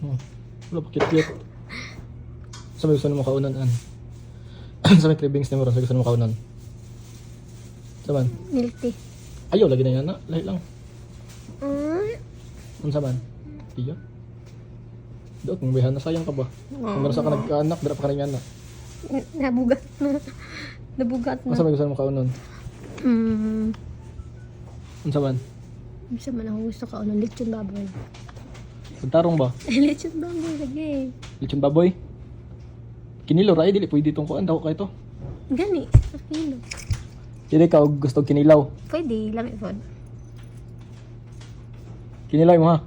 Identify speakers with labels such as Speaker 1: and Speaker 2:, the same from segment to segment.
Speaker 1: Oh. Wala pa cute-cute. Sa may gusto mo kaunan an. Sa may cravings nimo ron, sa gusto mo kaunan. Sa man?
Speaker 2: Milk tea.
Speaker 1: Ayaw lagi na yan na. Lahi lang. Unsa man? Iya. Doot mong bihan na sayang ka ba? Kung gano'n sa ka nagkaanak, dira pa ka rin anak.
Speaker 2: Nabugat na. Nabugat na.
Speaker 1: Unsa may gusto mo kaunon? Unsa man?
Speaker 2: Unsa man ako gusto kaunon? Lechon baboy.
Speaker 1: Pagtarong ba?
Speaker 2: Lechon baboy lagi.
Speaker 1: Lechon baboy? Kinilo ra eh, dili pwede itong kuan daw kay to.
Speaker 2: Gani, sa kilo.
Speaker 1: Dili ka og gusto og kinilaw.
Speaker 2: Pwede, lami pod.
Speaker 1: Kinilaw mo ha.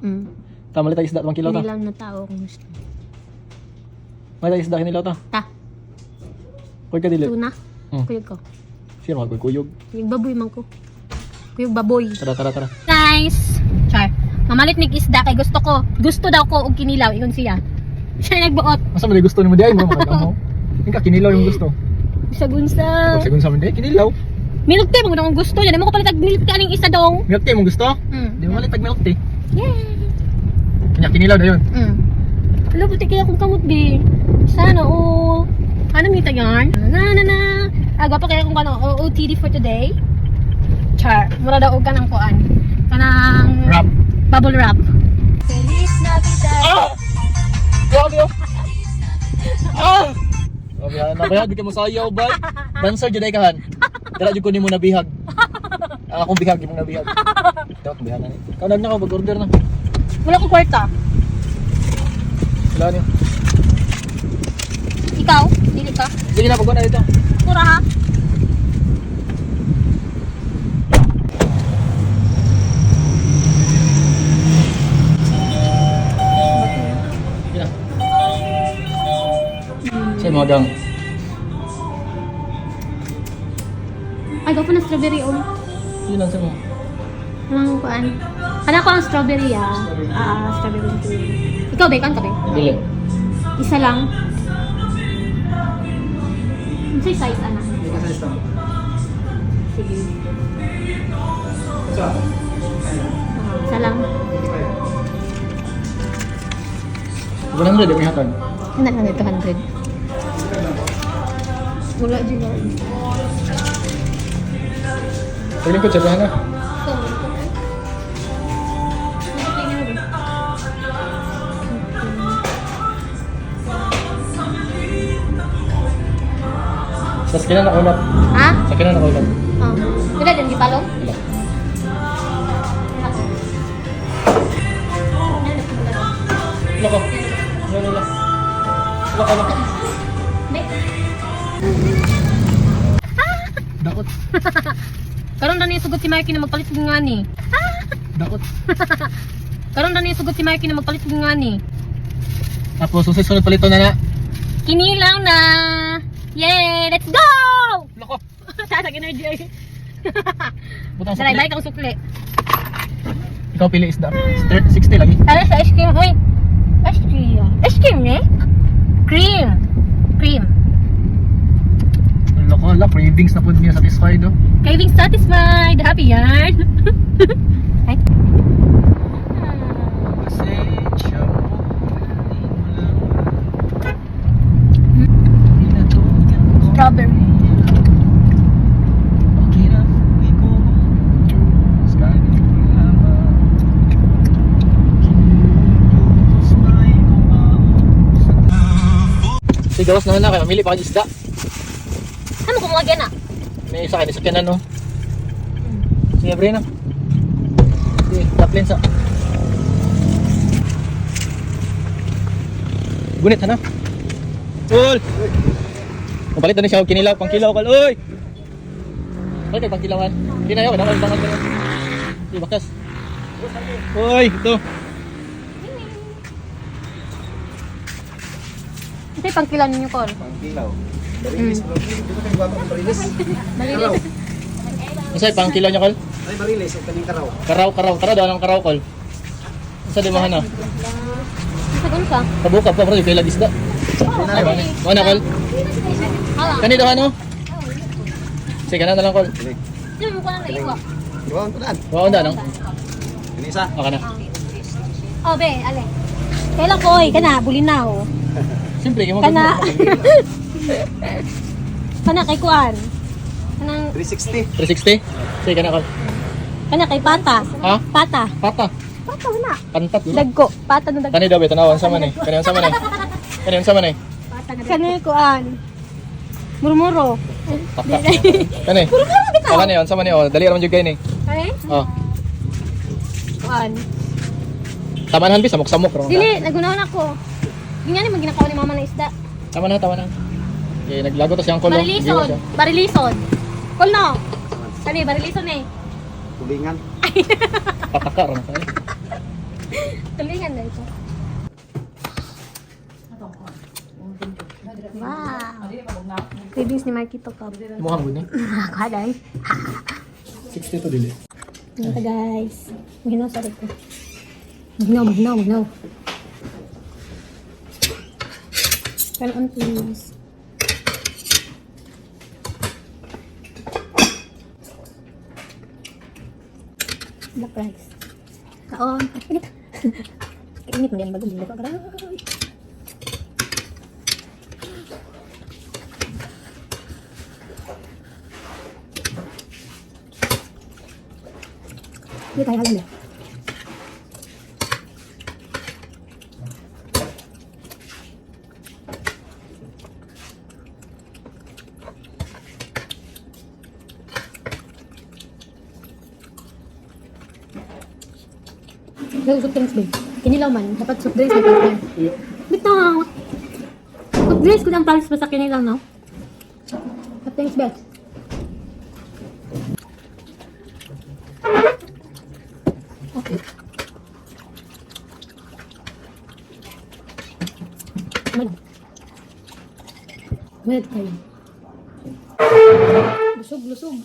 Speaker 1: Tama tayo isda pang kilaw ta.
Speaker 2: Hindi lang na tao kung gusto.
Speaker 1: May tayo isda kinilaw ta.
Speaker 2: Ta,
Speaker 1: Kuy ka dili.
Speaker 2: tuna.
Speaker 1: Hmm.
Speaker 2: Kuyog ko.
Speaker 1: Sino ka kuyog?
Speaker 2: Kuyog baboy man ko. Kuyog baboy.
Speaker 1: Tara tara tara.
Speaker 2: Guys, char. Mamalit mig isda kay gusto ko. Gusto daw ko og kinilaw ingon siya. Siya nagbuot.
Speaker 1: Asa man gusto nimo di ay mo makagamo. Ingka kinilaw yung gusto.
Speaker 2: Sa gunsa.
Speaker 1: Pag sagun sa man di kinilaw.
Speaker 2: Milk tea mo akong gusto niya. Di mo ko palit og milk tea aning isa dong.
Speaker 1: Milk tea mong gusto? Di mo malit tag milk tea.
Speaker 2: Yay.
Speaker 1: Kanya kinilaw na yun.
Speaker 2: Alo, buti kaya akong kamot di. Sana oh. Ano mita yarn? Na na na. Ah, gwapa kaya kung kano OOTD for today. Char, mura daw og kanang kuan. Kanang
Speaker 1: Wrap.
Speaker 2: Bubble wrap.
Speaker 1: Ah! Grabe oh. Ah! Grabe ha, nabihag di ka mo sayaw ba? Dancer jud ay kahan. Dara jud ko nimo nabihag. Ang akong bihag imong nabihag. Dapat bihag na ni. Kaunag na ka pag-order na.
Speaker 2: Wala ko kwarta.
Speaker 1: Wala niyo.
Speaker 2: Ikaw, dili ka.
Speaker 1: Sige na pag na dito.
Speaker 2: Mura ha.
Speaker 1: Sige na. Sa mga gang.
Speaker 2: Ay, gwapo na strawberry oh.
Speaker 1: Yun lang sa mga.
Speaker 2: Anong kuan? Ano ko ang strawberry ah? Ah, strawberry tea. Ikaw ba? Ikaw ka ba?
Speaker 1: Dili.
Speaker 2: Isa lang. Ano size ana?
Speaker 1: Hindi ka sa isang.
Speaker 2: Sige. Ah, isa lang.
Speaker 1: 100 di mo hatag.
Speaker 2: Ano na 200? Wala din.
Speaker 1: Paglingkod sa na. Sa sakyanan na ulat.
Speaker 2: Ha?
Speaker 1: Sa sakyanan na ulat.
Speaker 2: Oh. Wala din gipalong?
Speaker 1: Wala. Wala ko. Wala wala. Wala ka wala. Dakot.
Speaker 2: Karon ra ni sugot si Mikey na magpalit og ngani.
Speaker 1: Dakot.
Speaker 2: Karon ra ni sugot si Mikey na magpalit og ngani.
Speaker 1: Tapos susunod palito na na.
Speaker 2: Kinilaw na. Yay! Let's go!
Speaker 1: Loko.
Speaker 2: Sasag energy ay.
Speaker 1: Butang
Speaker 2: Dalay,
Speaker 1: sukli.
Speaker 2: balik ang sukli.
Speaker 1: Ikaw pili isda. 60 lagi.
Speaker 2: Tara sa ice cream, hoy. Ice cream. Ice cream, eh? Cream. Cream.
Speaker 1: Loko, la cravings na po niya satisfied oh.
Speaker 2: Craving satisfied. Happy yarn. Ay.
Speaker 1: Pasensya mo, hindi mo lang.
Speaker 2: Strawberry.
Speaker 1: Kinabuhi ko, Diyos, ganito lamang. Kinutos may kumausap. Sige, gawas naman na kayo. Mamili pa kayo isda.
Speaker 2: Ano kumuha na?
Speaker 1: May isa kayo, sakyanan no? Sige, bre na. Sige, top lane sa. Gunit, hana? Ul! Mapalit na ni siya og kinilaw, pangkilaw kal, oy! Ay, kay pangkilawan. Kinayaw, kinayaw, bangan kayo. Sige, bakas. Oy, ito.
Speaker 2: Ito yung pangkila ninyo, Col.
Speaker 3: Pangkilaw. Barilis. Dito kayo gwapo ang barilis.
Speaker 2: Malinis.
Speaker 1: Isa, pangkilaw niya, kal.
Speaker 3: Ay, barilis. Ang kaning karaw.
Speaker 1: Karaw, karaw. Tara, daw ng karaw, kal. Isa, di mahana.
Speaker 2: Sagon ka.
Speaker 1: Kabuka pa, pero kailag isda. Ay, mana, kal.
Speaker 2: Hala.
Speaker 1: Kanito, ano? Sige, na lang, kal.
Speaker 2: Sino mo ko na naiwa?
Speaker 3: Iwan ko daan.
Speaker 1: Wow, na, no?
Speaker 3: Kini isa.
Speaker 1: Okay na.
Speaker 2: Oh, be, ale. Kailan ko oy, kana bulinaw.
Speaker 1: Simple kay mo.
Speaker 2: Kana. Kana kay kuan. Kanang
Speaker 3: 360.
Speaker 1: 360? Sige kana ka.
Speaker 2: Kana kay pata.
Speaker 1: Ha?
Speaker 2: Pata.
Speaker 1: Pata.
Speaker 2: Pata wala.
Speaker 1: Pantat yun.
Speaker 2: Dagko. Pata na dagko.
Speaker 1: Kani daw be tanawan sa man eh. Kani unsa man eh. Kani unsa man eh.
Speaker 2: Kani kuan. Murmuro.
Speaker 1: Taka. Kani.
Speaker 2: Murmuro bitaw.
Speaker 1: Oh, kani unsa man eh. Oh, dali ra man jud kay ni.
Speaker 2: Kani?
Speaker 1: Oh.
Speaker 2: Kuan.
Speaker 1: Tamanan bi samok-samok ra.
Speaker 2: Dili, nagunahon ako. Ganyan ni maginakaw ni mama na isda.
Speaker 1: Tama na, tama na. Okay, naglago to siyang kolong.
Speaker 2: Barilison. Barilison. Kulno. Kani barilison eh.
Speaker 3: Tulingan.
Speaker 1: Pataka ra na tayo.
Speaker 2: Tulingan na ito. Wow. Cravings ni Marky to kap.
Speaker 1: Imo ka gud ni.
Speaker 2: Ako day.
Speaker 1: 62 dili.
Speaker 2: Ano guys? Maghinaw sa ko. Maghinaw, maghinaw, maghinaw. Turn on, please. Black rice. Kaon. Ay, init. Kainit mo din bagong bili ko. Aray. Hindi tayo alam eh. Yung soft drinks, babe. Kinilaw man. Dapat soft drinks may partner. Bitaw! Soft drinks ko ang palis pa sa kinilaw, no? Soft drinks, babe. Okay. Ano? Meron tayo. Lusog, lusog.